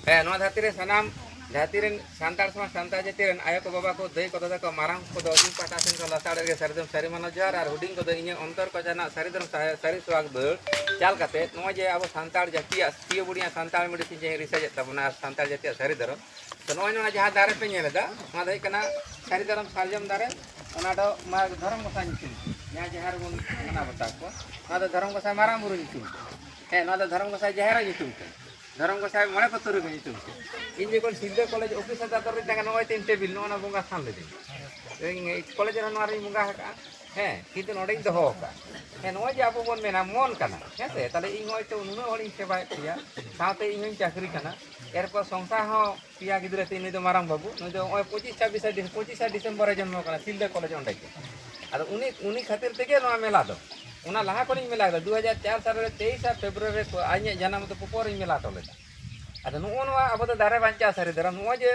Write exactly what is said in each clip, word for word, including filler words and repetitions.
ᱦᱮᱸ, ᱱᱚᱣᱟ ᱫᱷᱟᱹᱨᱛᱤ ᱨᱮ ᱥᱟᱱᱟᱢ ᱫᱷᱟᱹᱨᱛᱤ ᱨᱮᱱ ᱥᱟᱱᱛᱟᱲ ᱥᱚᱢᱟᱡᱽ, ᱥᱟᱱᱛᱟᱲ ᱡᱟᱹᱛᱤ ᱨᱮᱱ ᱟᱭᱳ ᱠᱚ, ᱵᱟᱵᱟ ᱠᱚ, ᱫᱟᱹᱭ ᱠᱚ, ᱫᱟᱫᱟ ᱠᱚ, ᱢᱟᱨᱟᱝ ᱠᱚᱫᱚ ᱤᱧ ᱯᱟᱦᱴᱟ ᱥᱮᱱ ᱠᱷᱚᱱ ᱞᱟᱥᱟᱲ ᱨᱮᱜᱮ ᱥᱟᱹᱨᱤ ᱫᱷᱚᱨᱚᱢ ᱥᱟᱹᱨᱤ ᱢᱟᱱᱟᱣ ᱡᱚᱦᱟᱨ, ᱟᱨ ᱦᱩᱰᱤᱧ ᱠᱚᱫᱚ ᱤᱧᱟᱹᱜ ᱚᱱᱛᱚᱨ ᱠᱚ ᱡᱟᱦᱟᱱᱟᱜ ᱥᱟᱹᱨᱤ ᱫᱷᱚᱨᱚᱢ ᱥᱟ-, ᱥᱟᱹᱨᱤ ᱥᱚᱦᱟᱜᱽ ᱫᱟᱹᱲ ᱪᱟᱞ ᱠᱟᱛᱮ ᱱᱚᱜᱼᱚᱭ ᱡᱮ ᱟᱵᱚ ᱥᱟᱱᱛᱟᱲ ᱡᱟᱹᱛᱤᱭᱟᱜ ᱯᱤᱭᱳ ᱵᱩᱰᱤᱭᱟᱜ ᱥᱟᱱᱛᱟᱲ ᱢᱮᱰᱤᱥᱤᱱ ᱡᱟᱦᱟᱸ ᱨᱤᱥᱟᱨᱪ ᱮᱫ ᱛᱟᱵᱚᱱᱟ ᱟᱨ ᱥᱟᱱᱛᱟᱲ ᱡᱟᱹᱛᱤᱭᱟᱜ ᱥᱟᱹᱨᱤ ᱫᱷᱚᱨᱚᱢ, ᱛᱚ ᱱᱚᱜᱼᱚᱭ ᱱᱚᱣᱟ ᱡᱟᱦᱟᱸ ᱫᱟᱨᱮ ᱯᱮ ᱧᱮᱞ ᱮᱫᱟ, ᱱᱚᱣᱟ ᱫᱚ ᱦᱩᱭᱩᱜ ᱠᱟᱱᱟ ᱥᱟᱹᱨᱤ ᱫᱷᱚᱨᱚᱢ ᱥᱟᱨᱡᱚᱢ ᱫᱟᱨᱮ, ᱚᱱᱟ ᱫᱚ ᱢᱟ ᱫᱷᱚᱨᱚᱢ ᱜᱚᱸᱥᱟᱭ ᱧᱩᱛᱩᱢ ᱛᱮ, ᱡᱟᱦᱟᱸ ᱡᱟᱦᱮᱨ ᱨᱮᱵᱚᱱ ᱢᱟᱱᱟᱣ ᱵᱟᱛᱟᱣ ᱠᱚᱣᱟ, ᱱᱚᱣᱟ ᱫᱚ ᱫᱷᱚᱨᱚᱢ ᱜᱚᱸᱥᱟᱭ ᱢᱟᱨᱟᱝ ᱵᱩᱨᱩ ᱧᱩᱛᱩᱢ ᱛᱮ, ᱦᱮᱸ, ᱱᱚᱣᱟ ᱫᱚ ᱫᱷᱚᱨᱚᱢ ᱜᱚᱸᱥᱟᱭ ᱡᱟᱦᱮᱨ ᱟᱭᱳ ᱧᱩᱛᱩᱢ ᱛᱮ, ᱫᱷᱚᱨᱚᱢ ᱜᱚᱸᱥᱟᱭ ᱢᱚᱬᱮ ᱠᱚ ᱛᱩᱨᱩᱭ ᱠᱚ ᱧᱩᱛᱩᱢ ᱛᱮ᱾ ᱤᱧ ᱡᱚᱠᱷᱚᱱ ᱥᱤᱞᱫᱟᱹ ᱠᱚᱞᱮᱡᱽ ᱚᱯᱷᱤᱥ ᱨᱮ ᱫᱟᱫᱚᱨ ᱨᱤᱧ ᱛᱟᱦᱮᱸ ᱠᱟᱱᱟ, ᱱᱚᱜᱼᱚᱭ ᱛᱤᱧ ᱴᱮᱵᱤᱞ, ᱱᱚᱜᱼᱚ ᱱᱚᱣᱟ ᱵᱚᱸᱜᱟ ᱛᱷᱟᱱ ᱞᱮᱫᱟᱹᱧ᱾ ᱤᱧ ᱠᱚᱞᱮᱡᱽ ᱨᱮᱦᱚᱸ ᱱᱚᱣᱟ ᱨᱤᱧ ᱵᱚᱸᱜᱟ ᱟᱠᱟᱫᱼᱟ, ᱦᱮᱸ, ᱠᱤᱱᱛᱩ ᱱᱚᱰᱮᱧ ᱫᱚᱦᱚ ᱟᱠᱟᱫᱼᱟ᱾ ᱦᱮᱸ, ᱱᱚᱜᱼᱚᱭ ᱡᱮ ᱟᱵᱚ ᱵᱚᱱ ᱢᱮᱱᱟ ᱢᱚᱱ ᱠᱟᱱᱟ, ᱦᱮᱸ ᱥᱮ, ᱛᱟᱦᱞᱮ ᱤᱧ ᱦᱚᱭᱛᱳ ᱱᱩᱱᱟᱹᱜ ᱦᱚᱲᱤᱧ ᱥᱮᱵᱟᱭᱮᱫ ᱯᱮᱭᱟ, ᱥᱟᱶᱛᱮ ᱤᱧ ᱦᱚᱧ ᱪᱟᱹᱠᱨᱤ ᱠᱟᱱᱟ, ᱮᱨᱯᱚᱨ ᱥᱚᱝᱥᱟᱨ ᱦᱚᱸ ᱯᱮᱭᱟ ᱜᱤᱫᱽᱨᱟᱹ ᱛᱤᱧ, ᱱᱩᱭ ᱫᱚ ᱢᱟᱨᱟᱝ ᱵᱟᱹᱵᱩ, ᱱᱩᱭ ᱫᱚ ᱱᱚᱜᱼᱚᱭ ᱯᱚᱸᱪᱤᱥᱟ ᱰᱤᱥᱮ-, ᱯᱚᱸᱪᱤᱥᱟ ᱰᱤᱥᱮᱢᱵᱚᱨ ᱨᱮ ᱡᱚᱱᱢᱚ ᱠᱟᱱᱟ, ᱥᱤᱞᱫᱟᱹ ᱠᱚᱞᱮᱡᱽ ᱚᱸᱰᱮ ᱜᱮ᱾ ᱟᱫᱚ ᱩᱱᱤ, ᱩᱱᱤ ᱠᱷᱟᱹᱛᱤᱨ ᱛᱮᱜᱮ ᱱᱚᱣᱟ ᱢᱮᱞᱟ ᱫᱚ, ᱚᱱᱟ ᱞᱟᱦᱟ ᱠᱷᱚᱱᱤᱧ ᱢᱮᱞᱟ ᱠᱮᱫᱟ, ᱫᱩ ᱦᱟᱡᱟᱨ ᱪᱟᱨ ᱥᱟᱞ ᱨᱮ ᱛᱮᱭᱤᱥᱟ ᱯᱷᱮᱵᱽᱨᱩᱣᱟᱨᱤ ᱨᱮ ᱠᱚ-, ᱟᱡ ᱡᱟᱱᱟᱢ ᱟᱛᱳ ᱯᱚᱯᱚᱨᱤᱧ ᱢᱮᱞᱟ ᱦᱚᱴᱚ ᱞᱮᱫᱟ᱾ ᱟᱫᱚ ᱱᱚᱜᱼᱚ ᱱᱚᱣᱟ ᱟᱵᱚ ᱫᱚ ᱫᱟᱨᱮ ᱵᱟᱧᱪᱟᱣ ᱥᱟᱹᱨᱤ ᱫᱷᱚᱨᱚᱢ, ᱱᱚᱜᱼᱚᱭ ᱡᱮ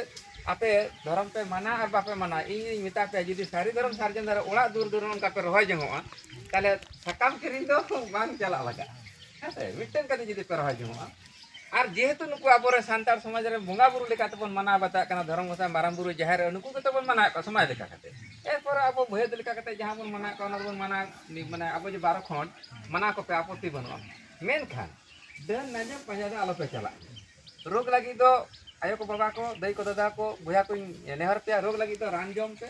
ᱟᱯᱮ ᱫᱷᱚᱨᱚᱢ ᱯᱮ ᱢᱟᱱᱟ ᱟᱨ ᱵᱟᱯᱮ ᱢᱟᱱᱟ, ᱤᱧ ᱢᱮᱛᱟ ᱯᱮᱭᱟ, ᱡᱩᱫᱤ ᱥᱟᱹᱨᱤ ᱫᱷᱚᱨᱚᱢ ᱥᱟᱨᱡᱚᱢ ᱫᱟᱨᱮ ᱚᱲᱟᱜ ᱫᱩᱣᱟᱹᱨ ᱫᱩᱣᱟᱹᱨ ᱚᱱᱠᱟ ᱯᱮ ᱨᱚᱦᱚᱭ ᱡᱚᱝᱚᱜᱼᱟ, ᱛᱟᱦᱞᱮ ᱥᱟᱠᱟᱢ ᱠᱤᱨᱤᱧ ᱫᱚ ᱵᱟᱝ ᱪᱟᱞᱟᱜ ᱞᱟᱜᱟᱜᱼᱟ᱾ ᱦᱮᱸ ᱥᱮ, ᱢᱤᱫᱴᱮᱱ ᱠᱟᱛᱮ ᱡᱩᱫᱤ ᱯᱮ ᱨᱚᱦᱚᱭ ᱡᱚᱝᱚᱜᱼᱟ᱾ ᱟᱨ ᱡᱮᱦᱮᱛᱩ ᱱᱩᱠᱩ ᱟᱵᱚᱨᱮᱱ ᱥᱟᱱᱛᱟᱲ ᱥᱚᱢᱟᱡᱽ ᱨᱮ ᱵᱚᱸᱜᱟ ᱵᱩᱨᱩ ᱞᱮᱠᱟ ᱛᱮᱵᱚᱱ ᱢᱟᱱᱟᱣ ᱵᱟᱛᱟᱜ ᱠᱟᱱᱟ, ᱫᱷᱚᱨᱚᱢ ᱜᱚᱸᱥᱟᱭ, ᱢᱟᱨᱟᱝ ᱵᱩᱨᱩ, ᱡᱟᱦᱮᱨ ᱟᱭᱳ, ᱱᱩᱠᱩ ᱜᱮᱛᱚ ᱵᱚᱱ ᱢᱟᱱᱟᱣᱮᱫ ᱠᱚᱣᱟ ᱥᱚᱢᱟᱡᱽ ᱞᱮᱠᱟ ᱠᱟᱛᱮ᱾ ᱮᱨᱯᱚᱨᱮ ᱟᱵᱚ ᱵᱷᱟᱹᱭᱟᱹᱫ ᱞᱮᱠᱟ ᱠᱟᱛᱮ ᱡᱟᱦᱟᱸ ᱵᱚᱱ ᱢᱟᱱᱟᱣᱮᱫ ᱠᱚᱣᱟ, ᱚᱱᱟ ᱫᱚᱵᱚᱱ ᱢᱟᱱᱟᱣ, ᱢᱟᱱᱮ ᱟᱵᱚ ᱡᱮ ᱵᱟᱨᱚ ᱠᱷᱚᱸᱰ ᱢᱟᱱᱟᱣ ᱠᱚᱯᱮ, ᱟᱯᱚᱛᱛᱤ ᱵᱟᱹᱱᱩᱜᱼᱟ᱾ ᱢᱮᱱᱠᱷᱟᱱ ᱰᱟᱹᱱ ᱱᱟᱡᱚᱢ ᱯᱟᱸᱡᱟ ᱫᱚ ᱟᱞᱚᱯᱮ ᱪᱟᱞᱟᱜ᱾ ᱨᱳᱜᱽ ᱞᱟᱹᱜᱤᱫ ᱫᱚ ᱟᱭᱳ ᱠᱚ, ᱵᱟᱵᱟ ᱠᱚ, ᱫᱟᱹᱭ ᱠᱚ, ᱫᱟᱫᱟ ᱠᱚ, ᱵᱚᱭᱦᱟ ᱠᱚᱧ ᱱᱮᱦᱚᱨ ᱯᱮᱭᱟ, ᱨᱳᱜᱽ ᱞᱟᱹᱜᱤᱫ ᱫᱚ ᱨᱟᱱ ᱡᱚᱢ ᱯᱮ᱾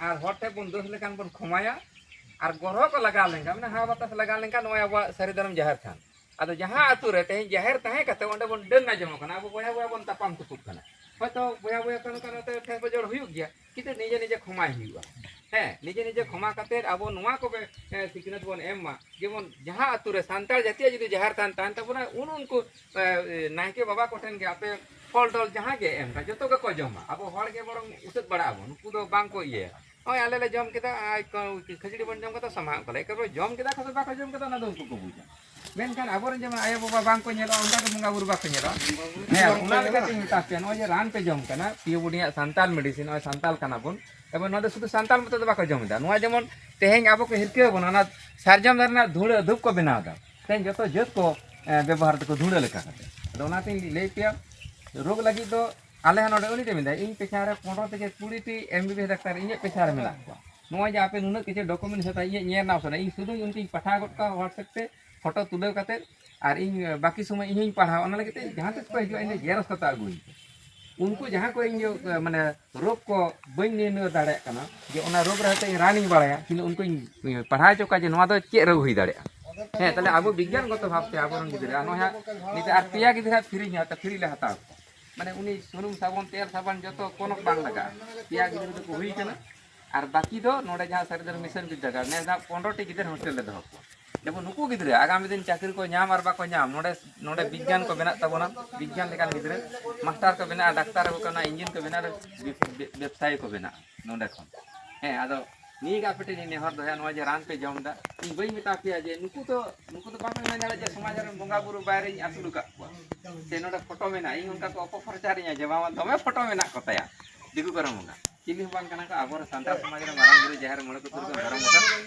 ᱟᱨ ᱦᱚᱲ ᱴᱷᱮᱱ ᱵᱚᱱ ᱫᱳᱥ ᱞᱮᱠᱷᱟᱱ ᱵᱚᱱ ᱠᱷᱚᱢᱟᱭᱟ᱾ ᱟᱨ ᱜᱚᱨᱦᱚ ᱠᱚ ᱞᱟᱜᱟᱣ ᱞᱮᱱᱠᱷᱟᱱ, ᱢᱟᱱᱮ ᱦᱟᱣᱟ ᱵᱟᱛᱟᱥ ᱞᱟᱜᱟᱣ ᱞᱮᱱᱠᱷᱟᱱ, ᱱᱚᱜᱼᱚᱭ ᱟᱵᱚᱣᱟᱜ ᱥᱟᱹᱨᱤ ᱫᱷᱚᱨᱚᱢ ᱡᱟᱦᱮᱨ ᱛᱷᱟᱱ᱾ ᱟᱫᱚ ᱡᱟᱦᱟᱸ ᱟᱹᱛᱩ ᱨᱮ ᱛᱮᱦᱮᱧ ᱡᱟᱦᱮᱨ ᱛᱟᱦᱮᱸ ᱠᱟᱛᱮ ᱚᱸᱰᱮ ᱵᱚᱱ ᱰᱟᱹᱱ ᱱᱟᱡᱚᱢᱚᱜ ᱠᱟᱱᱟ, ᱟᱵᱚ ᱵᱚᱭᱦᱟ ᱵᱚᱭᱦᱟ ᱵᱚᱱ ᱛᱟᱯᱟᱢ ᱛᱩᱯᱩᱫ ᱠᱟᱱᱟ᱾ ᱦᱚᱭᱛᱳ ᱵᱚᱭᱦᱟ ᱵᱚᱭᱦᱟ ᱠᱚ ᱱᱚᱝᱠᱟ ᱱᱚᱛᱮ ᱴᱷᱮᱥ ᱵᱚᱡᱚᱲ ᱦᱩᱭᱩᱜ ᱜᱮᱭᱟ, ᱠᱤᱱᱛᱩ ᱱᱤᱡᱮ ᱱᱤᱡᱮ ᱠᱷᱚᱢᱟᱭ ᱦᱩᱭᱩᱜᱼᱟ᱾ ᱦᱮᱸ, ᱱᱤᱡᱮ ᱱᱤᱡᱮ ᱠᱷᱚᱢᱟ ᱠᱟᱛᱮ ᱟᱵᱚ ᱱᱚᱣᱟ ᱠᱚᱜᱮ, ᱮ, ᱥᱤᱠᱷᱱᱟᱹᱛ ᱵᱚᱱ ᱮᱢ ᱢᱟ᱾ ᱡᱮᱢᱚᱱ ᱡᱟᱦᱟᱸ ᱟᱹᱛᱩ ᱨᱮ ᱥᱟᱱᱛᱟᱲ ᱡᱟᱹᱛᱤᱭᱟᱜ ᱡᱩᱫᱤ ᱡᱟᱦᱮᱨ ᱛᱷᱟᱱ ᱛᱟᱦᱮᱱ ᱛᱟᱵᱚᱱᱟ, ᱩᱱ ᱩᱱᱠᱩ, ᱮ, ᱮ, ᱱᱟᱭᱠᱮ ᱵᱟᱵᱟ ᱠᱚᱴᱷᱮᱱ ᱜᱮ ᱟᱯᱮ ᱯᱷᱚᱞ ᱴᱚᱞ ᱡᱟᱦᱟᱸ ᱜᱮ ᱮᱢ ᱠᱟᱜ, ᱡᱚᱛᱚ ᱜᱮᱠᱚ ᱡᱚᱢᱟ᱾ ᱟᱵᱚ ᱦᱚᱲ ᱜᱮ ᱵᱚᱨᱚᱝ ᱩᱥᱟᱹᱫ ᱵᱟᱲᱟᱜ ᱟᱵᱚᱱ, ᱱᱩᱠᱩ ᱫᱚ ᱵᱟᱝ ᱠᱚ ᱤᱭᱟᱹᱭᱟ᱾ ᱱᱚᱜᱼᱚᱭ ᱟᱞᱮ ᱞᱮ ᱡᱚᱢ ᱠᱮᱫᱟ, ᱟᱨ ᱠᱚ-, ᱠᱷᱟᱹᱡᱟᱹᱲᱤ ᱵᱚᱱ ᱡᱚᱢ ᱠᱮᱫᱟ, ᱥᱟᱢᱟᱜ ᱠᱟᱞᱮ᱾ ᱮᱠᱟᱨ ᱡᱚᱢ ᱠᱮᱫᱟ ᱠᱚ ᱥᱮ ᱵᱟᱠᱚ ᱡᱚᱢ ᱠᱮᱫᱟ, ᱚᱱᱟ ᱫᱚ ᱩᱱᱠᱩ ᱠᱚ ᱵᱩᱡᱟ᱾ ᱢᱮᱱᱠᱷᱟᱱ ᱟᱵᱚᱨᱮᱱ ᱡᱮᱢᱚᱱ ᱟᱭᱳ ᱵᱟᱵᱟ ᱵᱟᱝ ᱠᱚ ᱧᱮᱞᱚᱜᱼᱟ, ᱚᱱᱠᱟ ᱜᱮ ᱵᱚᱸᱜᱟ ᱵᱩᱨᱩ ᱵᱟᱠᱚ ᱧᱮᱞᱚᱜᱼᱟ᱾ ᱦᱮᱸ, ᱚᱱᱟ ᱞᱮᱠᱟᱛᱮᱧ ᱢᱮᱛᱟ ᱯᱮᱭᱟ, ᱱᱚᱜᱼᱚᱭ ᱡᱮ ᱨᱟᱱ ᱯᱮ ᱡᱚᱢ ᱠᱟᱱᱟ, ᱯᱤᱭᱳ ᱵᱩᱰᱤᱭᱟᱜ ᱥᱟᱱᱛᱟᱞ ᱢᱮᱰᱤᱥᱤᱱ, ᱱᱚᱜᱼᱚᱭ ᱥᱟᱱᱛᱟᱞ ᱠᱟᱱᱟ ᱵᱚᱱ, ᱮᱵᱚᱝ ᱱᱚᱣᱟ ᱫᱚ ᱥᱩᱫᱷᱩ ᱥᱟᱱᱛᱟᱞ ᱢᱚᱛᱚ ᱫᱚ ᱵᱟᱠᱚ ᱡᱚᱢ ᱮᱫᱟ᱾ ᱱᱚᱣᱟ ᱡᱮᱢᱚᱱ ᱛᱮᱦᱮᱧ ᱟᱵᱚ ᱠᱚ ᱦᱤᱨᱠᱟᱹ ᱵᱚᱱᱟ, ᱚᱱᱟ ᱥᱟᱨᱡᱚᱢ ᱫᱟᱨᱮ ᱨᱮᱱᱟᱜ ᱫᱷᱩᱲᱟᱹ ᱫᱷᱩᱯ ᱠᱚ ᱵᱮᱱᱟᱣ ᱮᱫᱟ, ᱛᱮᱦᱮᱧ ᱡᱚᱛᱚ ᱡᱟᱹᱛ ᱠᱚ, ᱮ, ᱵᱮᱵᱚᱦᱟᱨ ᱫᱟᱠᱚ ᱫᱷᱩᱲᱟᱹ ᱞᱮᱠᱟ ᱠᱟᱛᱮ᱾ ᱟᱫᱚ ᱚᱱᱟᱛᱤᱧ ᱞᱟᱹᱭ ᱯᱮᱭᱟ, ᱨᱳᱜᱽ ᱞᱟᱹᱜᱤᱫ ᱫᱚ ᱟᱞᱮ ᱦᱚᱸ ᱱᱚᱰᱮ ᱩᱱᱤ ᱴᱷᱮᱱ ᱢᱮᱱᱫᱟ, ᱤᱧ ᱯᱮᱪᱷᱟᱱ ᱨᱮ ᱯᱚᱱᱨᱚ ᱛᱷᱮᱠᱮ ᱠᱩᱲᱤ T M B B S doctor ᱤᱧᱟᱹᱜ ᱯᱮᱪᱷᱟᱱ ᱨᱮ ᱢᱮᱱᱟᱜ ᱠᱚᱣᱟ᱾ ᱱᱚᱜᱼᱚᱭ ᱡᱮ ᱟᱯᱮ ᱱᱩᱱᱟᱹᱜ ᱠᱤᱪᱷᱩ ᱰᱚᱠᱩᱢᱮᱱᱴᱥ ᱦᱟᱛᱟᱣ ᱤᱧᱟᱹᱜ ᱧᱮᱞ ᱨᱮᱱᱟᱜ ᱥᱟᱱᱟ, ᱤᱧ ᱥᱩᱫᱷᱩ ᱩᱱᱠᱩᱧ ᱯᱟᱴᱷᱟᱣ ᱜᱚᱫ ᱠᱟᱜᱼᱟ WhatsApp ᱛᱮ, ᱯᱷᱳᱴᱳ ᱛᱩᱞᱟᱹᱣ ᱠᱟᱛᱮ, ᱟᱨ ᱤᱧ ᱵᱟᱹᱠᱤ ᱥᱚᱢᱚᱭ ᱤᱧ ᱦᱚᱸᱧ ᱯᱟᱲᱦᱟᱣᱟ᱾ ᱚᱱᱟ ᱞᱟᱹᱜᱤᱫ ᱛᱮ ᱡᱟᱦᱟᱸ ᱛᱤᱥ ᱠᱚ ᱦᱤᱡᱩᱜᱼᱟ, ᱤᱧ ᱫᱚ ᱡᱮᱨᱚᱠᱥ ᱠᱟᱛᱮ ᱟᱹᱜᱩᱭᱟᱹᱧ ᱯᱮ᱾ ᱩᱱᱠᱩ ᱡᱟᱦᱟᱸ ᱠᱚ ᱤᱧ ᱫᱚ, ᱢᱟᱱᱮ, ᱨᱳᱜᱽ ᱠᱚ ᱵᱟᱹᱧ ᱱᱤᱨᱱᱚᱭ ᱫᱟᱲᱮᱭᱟᱜ ᱠᱟᱱᱟ ᱡᱮ ᱚᱱᱟ ᱨᱳᱜᱽ ᱨᱮ ᱦᱚᱭᱛᱳ ᱤᱧ ᱨᱟᱱᱤᱧ ᱵᱟᱲᱟᱭᱟ, ᱠᱤᱱᱛᱩ ᱩᱱᱠᱩᱧ ᱯᱟᱲᱦᱟᱣ ᱦᱚᱪᱚ ᱠᱚᱣᱟ ᱡᱮ ᱱᱚᱣᱟ ᱫᱚ ᱪᱮᱫ ᱨᱳᱜᱽ ᱦᱩᱭ ᱫᱟᱲᱮᱭᱟᱜᱼᱟ᱾ ᱦᱮᱸ, ᱛᱟᱦᱞᱮ ᱟᱵᱚ ᱵᱤᱜᱽᱜᱟᱱ ᱜᱚᱛᱚ ᱵᱷᱟᱵᱽ ᱛᱮ ᱟᱵᱚᱨᱮᱱ ᱜᱤᱫᱽᱨᱟᱹ, ᱟᱨ ᱱᱚᱜᱼᱚᱭ ᱦᱟᱸᱜ ᱱᱤᱛᱚᱜ ᱟᱨ ᱯᱮᱭᱟ ᱜᱤᱫᱽᱨᱟᱹ ᱦᱟᱸᱜ ᱯᱷᱤᱨᱤᱧ ᱦᱟᱛᱟᱣ, ᱯᱷᱤᱨᱤ ᱞᱮ ᱦᱟᱛᱟᱣ ᱠᱚᱣᱟ᱾ ᱢᱟᱱᱮ ᱩᱱᱤ ᱥᱩᱱᱩᱢ ᱥᱟᱵᱚᱱ, ᱛᱮᱞ ᱥᱟᱵᱚᱱ ᱡᱚᱛᱚ ᱠᱳᱱᱳ ᱵᱟᱝ ᱞᱟᱜᱟᱜᱼᱟ᱾ ᱯᱮᱭᱟ ᱜᱤᱫᱽᱨᱟᱹ ᱫᱚᱠᱚ ᱦᱩᱭ ᱠᱟᱱᱟ᱾ ᱟᱨ ᱵᱟᱹᱠᱤ ᱫᱚ ᱱᱚᱰᱮ ᱡᱟᱦᱟᱸ ᱥᱟᱹᱨᱤ ᱫᱷᱚᱨᱚᱢ ᱢᱤᱥᱚᱱ ᱵᱤᱨᱫᱟᱹᱜᱟᱲ, ᱱᱮᱥ ᱫᱚ ᱦᱟᱸᱜ ᱯᱚᱱᱨᱚ ᱴᱤ ᱜᱤᱫᱟᱹᱨ ᱦᱳᱥᱴᱮᱞ ᱞᱮ ᱫᱚᱦᱚ ᱠᱚᱣᱟ᱾ ᱡᱮᱢᱚᱱ ᱱᱩᱠᱩ ᱜᱤᱫᱽᱨᱟᱹ ᱟᱜᱟᱢᱤ ᱫᱤᱱ ᱪᱟᱹᱠᱨᱤ ᱠᱚ ᱧᱟᱢ ᱟᱨ ᱵᱟᱠᱚ ᱧᱟᱢ, ᱱᱚᱰᱮ, ᱱᱚᱰᱮ ᱵᱤᱜᱽᱜᱟᱱ ᱠᱚ ᱵᱮᱱᱟᱜ ᱛᱟᱵᱚᱱᱟ, ᱵᱤᱜᱽᱜᱟᱱ ᱞᱮᱠᱟᱱ ᱜᱤᱫᱽᱨᱟᱹ ᱢᱟᱥᱴᱟᱨ ᱠᱚ ᱵᱮᱱᱟᱜᱼᱟ, ᱰᱟᱠᱛᱟᱨ ᱠᱚ ᱠᱟᱱᱟ, ᱤᱧᱡᱤᱱ ᱠᱚ ᱵᱮᱱᱟᱜᱼᱟ, ᱵᱮᱵ-, ᱵᱮᱵᱽᱥᱟᱭᱤ ᱠᱚ ᱵᱮᱱᱟᱜᱼᱟ ᱱᱚᱰᱮ ᱠᱷᱚᱱ᱾ ᱦᱮᱸ, ᱟᱫᱚ ᱱᱤᱭᱟᱹ ᱜᱮ ᱟᱯᱮ ᱴᱷᱮᱱ ᱤᱧ ᱱᱮᱦᱚᱨ ᱫᱚᱦᱚᱭᱟ, ᱱᱚᱣᱟ ᱡᱮ ᱨᱟᱱ ᱯᱮ ᱡᱚᱢ ᱮᱫᱟ, ᱤᱧ ᱵᱟᱹᱧ ᱢᱮᱛᱟ ᱯᱮᱭᱟ ᱡᱮ ᱱᱩᱠᱩ ᱫᱚ, ᱱᱩᱠᱩ ᱫᱚ ᱵᱟᱯᱮ ᱢᱮᱱ ᱫᱟᱲᱮᱭᱟᱜᱼᱟ ᱡᱮ ᱥᱚᱢᱟᱡᱽ ᱨᱮᱱ ᱵᱚᱸᱜᱟ ᱵᱩᱨᱩ ᱵᱟᱭᱨᱮᱧ ᱟᱹᱥᱩᱞ ᱟᱠᱟᱫ ᱠᱚᱣᱟ, ᱥᱮ ᱱᱚᱰᱮ ᱯᱷᱳᱴᱳ ᱢᱮᱱᱟᱜᱼᱟ, ᱤᱧ ᱚᱱᱠᱟ ᱠᱚ ᱚᱯᱚᱯᱨᱚᱪᱟᱨᱤᱧᱟ ᱡᱮ ᱵᱟᱝ, ᱫᱚᱢᱮ ᱯᱷᱳᱴᱳ ᱢᱮᱱᱟᱜ ᱠᱚ ᱛᱟᱭᱟ ᱫᱤᱠᱩ ᱠᱚᱨᱮᱱ ᱵᱚᱸᱜᱟ᱾ ᱪᱤᱞᱤ ᱦᱚᱸ ᱵᱟᱝ ᱠᱟᱱᱟ ᱠᱚ, ᱟᱵᱚᱨᱮᱱ ᱥᱟᱱᱛᱟᱲ ᱥᱚᱢᱟᱡᱽ ᱨᱮ ᱢᱟᱨᱟᱝ ᱵᱩᱨᱩ, ᱡᱟᱦᱮᱨ ᱢᱚᱬᱮ ᱠᱚ, ᱛᱩᱨᱩᱭ ᱠᱚ, ᱫᱷᱚᱨᱚᱢ ᱜᱚᱴᱟ,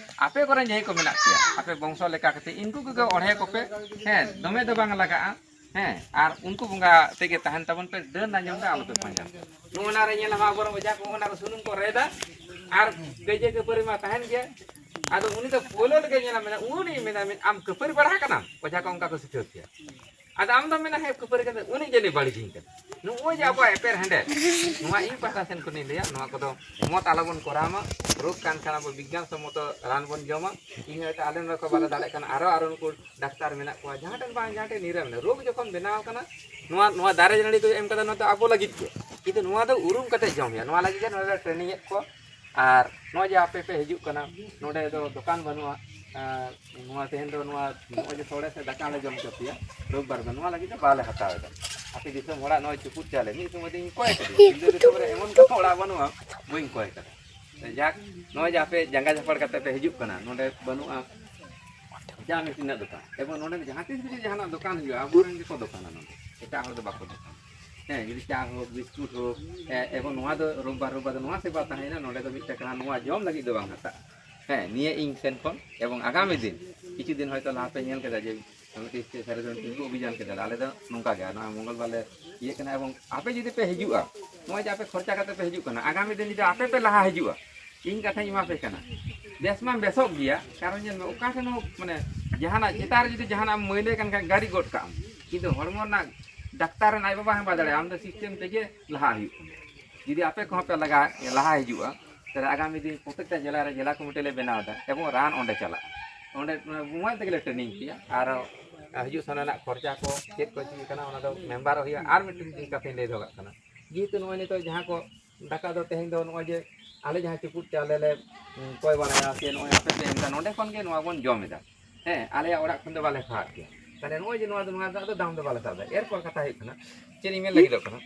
ᱟᱯᱮ ᱠᱚᱨᱮᱱ ᱡᱟᱦᱟᱸᱭ ᱠᱚ ᱢᱮᱱᱟᱜ ᱯᱮᱭᱟ, ᱟᱯᱮ ᱵᱚᱝᱥᱚ ᱞᱮᱠᱟ ᱠᱟᱛᱮ ᱤᱱᱠᱩ ᱠᱚᱜᱮ ᱚᱬᱦᱮ ᱠᱚᱯᱮ᱾ ᱦᱮᱸ, ᱫᱚᱢᱮ ᱫᱚ ᱵᱟᱝ ᱞᱟᱜᱟᱜᱼᱟ᱾ ᱦᱮᱸ, ᱟᱨ ᱩᱱᱠᱩ ᱵᱚᱸᱜᱟ ᱛᱮᱜᱮ ᱛᱟᱦᱮᱱ ᱛᱟᱵᱚᱱ ᱯᱮ, ᱰᱟᱹᱱ ᱟᱸᱡᱚᱢ ᱫᱚ ᱟᱞᱚᱯᱮ ᱯᱟᱸᱡᱟ᱾ ᱱᱚᱜᱼᱚ ᱱᱟ ᱨᱮ ᱧᱮᱞᱟᱢ ᱟᱵᱚᱨᱮᱱ ᱚᱡᱷᱟ ᱠᱚ ᱚᱱᱟ ᱨᱮ ᱥᱩᱱᱩᱢ ᱠᱚ ᱨᱮᱫᱟ ᱟᱨ ᱠᱟᱹᱭᱡᱟᱹ ᱠᱷᱟᱹᱯᱟᱹᱨᱤ ᱢᱟ ᱛᱟᱦᱮᱱ ᱜᱮᱭᱟ᱾ ᱟᱫᱚ ᱩᱱᱤ ᱫᱚ ᱯᱳᱭᱞᱳ ᱨᱮᱜᱮ ᱧᱮᱞᱟᱢ ᱢᱮᱱᱟ, ᱩᱱᱤ ᱢᱮᱱᱟ, "ᱟᱢ ᱠᱷᱟᱹᱯᱟᱹᱨᱤ ᱵᱟᱲᱟ ᱟᱠᱟᱱᱟᱢ?" ᱚᱡᱷᱟ ᱠᱚ ᱚᱱᱠᱟ ᱠᱚ ᱥᱤᱠᱷᱟᱹᱣ ᱯᱮᱭᱟ᱾ ᱟᱫᱚ ᱟᱢ ᱫᱚᱢ ᱢᱮᱱᱟ, "ᱦᱮᱸ, ᱠᱷᱟᱹᱯᱟᱹᱨᱤ ᱠᱟᱛᱮ ᱩᱱᱤ ᱡᱟᱹᱱᱤᱡ ᱵᱟᱹᱲᱤᱡᱤᱧ ᱠᱟᱱᱟ᱾" ᱱᱚᱜᱼᱚᱭ ᱡᱮ ᱟᱵᱚᱣᱟᱜ ᱮᱯᱮᱨ ᱦᱮᱸᱰᱮᱡ, ᱱᱚᱣᱟ ᱤᱧ ᱯᱟᱦᱴᱟ ᱥᱮᱱ ᱠᱷᱚᱱᱤᱧ ᱞᱟᱹᱭᱟ, ᱱᱚᱣᱟ ᱠᱚᱫᱚ ᱢᱚᱛ ᱟᱞᱚᱵᱚᱱ ᱠᱚᱨᱟᱣ ᱢᱟ᱾ ᱨᱳᱜᱽ ᱠᱟᱱ ᱠᱷᱟᱱ ᱟᱵᱚ ᱵᱤᱜᱽᱜᱟᱱ ᱥᱚᱢᱢᱚᱛᱚ ᱨᱟᱱ ᱵᱚᱱ ᱡᱚᱢᱟ᱾ ᱤᱧ ᱦᱚᱭᱛᱳ ᱟᱞᱮ ᱱᱚᱰᱮ ᱠᱚ ᱵᱟᱞᱮ ᱫᱟᱲᱮᱭᱟᱜ ᱠᱟᱱᱟ, ᱟᱨᱚ, ᱟᱨᱚ ᱱᱩᱠᱩ ᱰᱟᱠᱛᱟᱨ ᱢᱮᱱᱟᱜ ᱠᱚᱣᱟ, ᱡᱟᱦᱟᱸ ᱴᱷᱮᱱ ᱵᱟᱝ ᱡᱟᱦᱟᱸ ᱴᱷᱮᱱ ᱱᱤᱨᱟᱹ ᱢᱮᱱᱟᱜᱼᱟ᱾ ᱨᱳᱜᱽ ᱡᱚᱠᱷᱚᱱ ᱵᱮᱱᱟᱣ ᱟᱠᱟᱱᱟ, ᱱᱚᱣᱟ, ᱱᱚᱣᱟ ᱫᱟᱨᱮ ᱱᱟᱹᱲᱤ ᱠᱚ ᱮᱢ ᱠᱟᱫᱟ, ᱱᱚᱣᱟ ᱫᱚ ᱟᱵᱚ ᱞᱟᱹᱜᱤᱫ ᱜᱮ, ᱠᱤᱱᱛᱩ ᱱᱚᱣᱟ ᱫᱚ ᱩᱨᱩᱢ ᱠᱟᱛᱮ ᱡᱚᱢ ᱦᱩᱭᱩᱜᱼᱟ᱾ ᱱᱚᱣᱟ ᱞᱟᱹᱜᱤᱫ ᱜᱮ ᱱᱚᱰᱮ ᱴᱨᱮᱱᱤᱝ ᱮᱫ ᱠᱚ᱾ ᱟᱨ ᱱᱚᱜᱼᱚᱭ ᱡᱮ ᱟᱯᱮ ᱯᱮ ᱦᱤᱡᱩᱜ ᱠᱟᱱᱟ, ᱱᱚᱰᱮ ᱫᱚ ᱫᱚᱠᱟᱱ ᱵᱟᱹᱱᱩᱜᱼᱟ᱾ ᱟᱨ ᱱᱚᱣᱟ ᱛᱮᱦᱮᱧ ᱫᱚ ᱱᱚᱣᱟ ᱱᱚᱜᱼᱚᱭ ᱡᱮ ᱥᱚᱲᱮ ᱥᱮ ᱫᱟᱠᱟ ᱞᱮ ᱡᱚᱢ ᱦᱚᱪᱚ ᱯᱮᱭᱟ ᱨᱳᱵᱵᱟᱨ ᱫᱚ, ᱱᱚᱣᱟ ᱞᱟᱹᱜᱤᱫ ᱫᱚ ᱵᱟᱞᱮ ᱦᱟᱛᱟᱣ ᱮᱫᱟ᱾ ᱟᱯᱮ ᱫᱤᱥᱚᱢ ᱦᱚᱲᱟᱜ ᱱᱚᱜᱼᱚᱭ ᱪᱩᱯᱩᱫ ᱪᱟᱣᱞᱮ, ᱢᱤᱫ ᱥᱚᱢᱚᱭ ᱫᱚᱧ ᱠᱚᱭ ᱠᱟᱫᱟ, ᱥᱤᱞᱫᱟᱹ ᱫᱤᱥᱚᱢ ᱨᱮ ᱮᱢᱚᱱ ᱠᱚ ᱚᱲᱟᱜ ᱵᱟᱹᱱᱩᱜᱼᱟ, ᱵᱟᱹᱧ ᱠᱚᱭ ᱠᱟᱫᱟ᱾ ᱡᱟᱠ, ᱱᱚᱜᱼᱚᱭ ᱡᱮ ᱟᱯᱮ ᱡᱟᱸᱜᱟ ᱡᱷᱟᱯᱟᱲ ᱠᱟᱛᱮ ᱯᱮ ᱦᱤᱡᱩᱜ ᱠᱟᱱᱟ, ᱱᱚᱰᱮ ᱵᱟᱹᱱᱩᱜᱼᱟ ᱪᱟ ᱢᱮᱥᱤᱱ ᱨᱮᱱᱟᱜ ᱫᱚᱠᱟᱱ, ᱮᱵᱚᱝ ᱱᱚᱰᱮ ᱡᱟᱦᱟᱸ ᱛᱤᱥ ᱡᱩᱫᱤ ᱡᱟᱦᱟᱱᱟᱜ ᱫᱚᱠᱟᱱ ᱦᱩᱭᱩᱜᱼᱟ, ᱟᱵᱚᱨᱮᱱ ᱜᱮᱠᱚ ᱫᱚᱠᱟᱱᱟ ᱱᱚᱰᱮ, ᱮᱴᱟᱜ ᱦᱚᱲ ᱫᱚ ᱵᱟᱠᱚ ᱫᱚᱠᱟᱱᱟ᱾ ᱦᱮᱸ, ᱡᱩᱫᱤ ᱪᱟ ᱦᱳᱠ, ᱵᱤᱥᱠᱩᱴ ᱦᱳᱠ, ᱮ, ᱮᱵᱚᱝ ᱱᱚᱣᱟ ᱫᱚ ᱨᱳᱵᱵᱟᱨ, ᱨᱳᱵᱵᱟᱨ ᱫᱚ ᱱᱚᱣᱟ ᱥᱮᱵᱟ ᱛᱟᱦᱮᱸᱭᱮᱱᱟ, ᱱᱚᱰᱮ ᱫᱚ ᱢᱤᱫᱴᱮᱱ ᱠᱟᱱᱟ, ᱱᱚᱣᱟ ᱡᱚᱢ ᱞᱟᱹᱜᱤᱫ ᱫᱚ ᱵᱟᱝ ᱦᱟᱛᱟᱜᱼᱟ᱾ ᱦᱮᱸ, ᱱᱤᱭᱟᱹ ᱤᱧ ᱥᱮᱱ ᱠᱷᱚᱱ, ᱮᱵᱚᱝ ᱟᱜᱟᱢᱤ ᱫᱤᱱ, ᱠᱤᱪᱷᱩ ᱫᱤᱱ ᱦᱚᱭᱛᱳ ᱞᱟᱦᱟ ᱯᱮ ᱧᱮᱞ ᱠᱮᱫᱟ ᱡᱮ ᱢᱤᱫᱴᱤᱡ ᱥᱴᱮᱡ ᱥᱟᱨᱮ ᱫᱚ ᱛᱤᱸᱜᱩ ᱚᱵᱷᱤᱡᱟᱱ ᱠᱮᱫᱟ ᱞᱮ᱾ ᱟᱞᱮ ᱫᱚ ᱱᱚᱝᱠᱟ ᱜᱮ, ᱱᱚᱣᱟ ᱢᱚᱝᱜᱚᱞ ᱵᱟᱨ ᱞᱮ ᱤᱭᱟᱹᱜ ᱠᱟᱱᱟ᱾ ᱮᱵᱚᱝ ᱟᱯᱮ ᱡᱩᱫᱤ ᱯᱮ ᱦᱤᱡᱩᱜᱼᱟ, ᱱᱚᱜᱼᱚᱭ ᱡᱮ ᱟᱯᱮ ᱠᱷᱚᱨᱪᱟ ᱠᱟᱛᱮ ᱯᱮ ᱦᱤᱡᱩᱜ ᱠᱟᱱᱟ, ᱟᱜᱟᱢᱤ ᱫᱤᱱ ᱡᱩᱫᱤ ᱟᱯᱮ ᱯᱮ ᱞᱟᱦᱟ ᱦᱤᱡᱩᱜᱼᱟ, ᱤᱧ ᱠᱟᱛᱷᱟᱧ ᱮᱢᱟ ᱯᱮ ᱠᱟᱱᱟ, ᱵᱮᱥ ᱢᱟᱢ ᱵᱮᱥᱚᱜ ᱜᱮᱭᱟ᱾ ᱠᱟᱨᱚᱱ ᱧᱮᱞ ᱢᱮ, ᱚᱠᱟ ᱴᱷᱮᱱ ᱦᱚᱸ ᱢᱟᱱᱮ ᱡᱟᱦᱟᱱᱟᱜ ᱪᱮᱛᱟᱱ ᱨᱮ ᱡᱩᱫᱤ ᱡᱟᱦᱟᱱᱟᱜ ᱮᱢ ᱢᱟᱹᱭᱞᱟᱹ ᱠᱟᱱ ᱠᱷᱟᱱ ᱜᱟᱹᱨᱤ ᱜᱚᱫ ᱠᱟᱜ ᱟᱢ, ᱠᱤᱱᱛᱩ ᱦᱚᱲᱢᱚ ᱨᱮᱱᱟᱜ ᱰᱟᱠᱛᱟᱨ ᱨᱮᱱ ᱟᱡ ᱵᱟᱵᱟ ᱦᱚᱸ ᱵᱟᱭ ᱫᱟᱲᱮᱭᱟᱜᱼᱟ, ᱟᱢ ᱫᱚ ᱥᱤᱥᱴᱮᱢ ᱛᱮᱜᱮ ᱞᱟᱦᱟ ᱦᱩᱭᱩᱜ ᱛᱟᱢᱟ᱾ ᱡᱩᱫᱤ ᱟᱯᱮ ᱠᱚᱦᱚᱸ ᱯᱮ ᱞᱟᱜᱟ ᱞᱟᱦᱟ ᱦᱤᱡᱩᱜᱼᱟ, ᱛᱟᱦᱚᱞᱮ ᱟᱜᱟᱢᱤ ᱫᱤᱱ ᱯᱨᱚᱛᱮᱠᱴᱟ ᱡᱮᱞᱟ ᱨᱮ ᱡᱮᱞᱟ ᱠᱚᱢᱤᱴᱤ ᱞᱮ ᱵᱮᱱᱟᱣ ᱮᱫᱟ, ᱮᱵᱚᱝ ᱨᱟᱱ ᱚᱸᱰᱮ ᱪᱟᱞᱟᱜᱼᱟ, ᱚᱸᱰᱮ ᱢᱳᱵᱟᱭᱤᱞ ᱛᱮᱜᱮ ᱞᱮ ᱴᱨᱮᱱᱤᱝ ᱯᱮᱭᱟ᱾ ᱟᱨ ᱦᱤᱡᱩᱜ ᱥᱮᱱᱚᱜ ᱨᱮᱱᱟᱜ ᱠᱷᱚᱨᱪᱟ ᱠᱚ ᱪᱮᱫ ᱠᱚ ᱪᱤᱠᱟᱹᱜ ᱠᱟᱱᱟ, ᱚᱱᱟ ᱫᱚ ᱢᱮᱢᱵᱟᱨᱚᱜ ᱦᱩᱭᱩᱜᱼᱟ᱾ ᱟᱨ ᱢᱤᱫᱴᱮᱱ ᱠᱟᱛᱷᱟᱧ ᱞᱟᱹᱭ ᱫᱚᱦᱚ ᱠᱟᱜ ᱠᱟᱱᱟ, ᱡᱮᱦᱮᱛᱩ ᱱᱚᱜᱼᱚᱭ ᱱᱤᱛᱚᱜ ᱡᱟᱦᱟᱸ ᱠᱚ ᱫᱟᱠᱟ ᱫᱚ ᱛᱮᱦᱮᱧ ᱫᱚ ᱱᱚᱜᱼᱚᱭ ᱡᱮ ᱟᱞᱮ ᱡᱟᱦᱟᱸ ᱪᱩᱯᱩᱫ ᱪᱟᱣᱞᱮ ᱞᱮ, ᱩᱸ, ᱠᱚᱭ ᱵᱟᱲᱟᱭᱟ, ᱥᱮ ᱱᱚᱜᱼᱚᱭ ᱟᱯᱮ ᱯᱮ ᱮᱢ ᱮᱫᱟ, ᱱᱚᱸᱰᱮ ᱠᱷᱚᱱ ᱜᱮ ᱱᱚᱣᱟ ᱵᱚᱱ ᱡᱚᱢ ᱮᱫᱟ᱾ ᱦᱮᱸ, ᱟᱞᱮᱭᱟᱜ ᱚᱲᱟᱜ ᱠᱷᱚᱱ ᱫᱚ ᱵᱟᱞᱮ ᱥᱟᱦᱟᱜ ᱜᱮᱭᱟ᱾ ᱛᱟᱦᱞᱮ ᱱᱚᱜᱼᱚᱭ ᱡᱮ ᱱᱚᱣᱟ ᱫᱚ, ᱱᱚᱣᱟ ᱨᱮᱱᱟᱜ ᱫᱚ ᱫᱟᱢ ᱫᱚ ᱵᱟᱞᱮ ᱥᱟᱵ ᱮᱫᱟ᱾ ᱮᱨᱯᱚᱨ ᱠᱟᱛᱷᱟ ᱦᱩᱭᱩᱜ ᱠᱟᱱᱟ, ᱪᱮᱫ ᱤᱧ ᱢᱮᱱ ᱞᱟᱹᱜᱤᱫᱚᱜ ᱠᱟᱱᱟ,